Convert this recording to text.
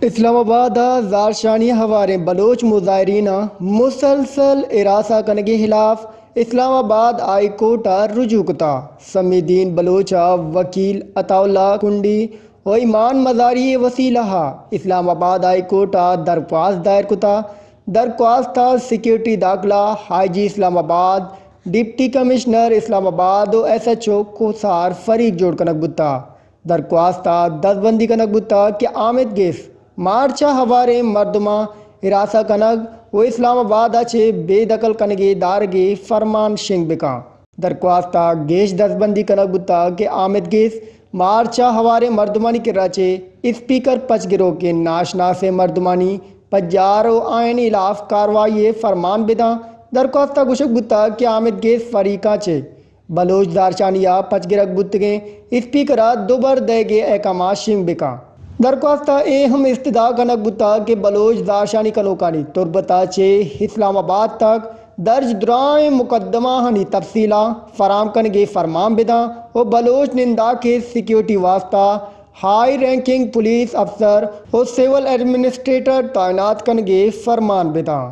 اسلام آباد ءَ زہرشانی ہواریں بلوچ مظاہریناں مسلسل ہراساں کنگ ءِ خلاف اسلام آباد ہائی کورٹ ءَ رجوع کتا۔ سمی دین بلوچ ءِ وکیل عطا اللہ کنڈی و ایمان مزاری ءِ وسیلہ ءَ اسلام آباد ہائی کورٹ ءَ درخواست دائر کتا۔ درخواست ءَ سیکورٹی داخلہ، آئی جی اسلام آباد، ڈپٹی کمشنر اسلام آباد و ایس ایچ او کوسار فریق جوڑ کنگ بوتا۔ درخواست ءَ دزبندی کنگ بوتگ کہ آمید گیس مارچ ءَ ہواریں مردماں ہراساں کنگ و اسلام آباد ءَ چہ بے دخل کنگ ءِ دارگ ءِ فرمان شنگ بکن۔ درخواست ءَ گیش دزبندی کنگ بوتگ کہ آمید گیس مارچ ءَ ہواریں مردمانی کرا چہ اسپیکر پچ گروکیں ناشناسیں مردمانی پجار و آیانی ہلاف کاروائی ءِ فرمان بداں۔ درخواست ءَ گوشگ بوتگ کہ آمید گیس فریقاں چہ بلوچ زہرشانی ءَ پچ گرگ بوتگیں اسپیکر ءَ دوبر دئیگ ءِ احکامات شنگ بکن۔ درخواست ءَ اے ہم استدعا کنگ بوتگ کہ بلوچ زہرشانی کنوکانی تربت ءَ چہ اسلام آباد تک درج درائیں مقدمہ آنی تفصیلاں فراہم کنگ ءِ فرمان بداں و بلوچ ننداک ءِ سیکورٹی واسطہ ہائی رینکنگ پولیس افسر و سول ایڈمنسٹریٹر تعینات کنگ ءِ فرمان بداں۔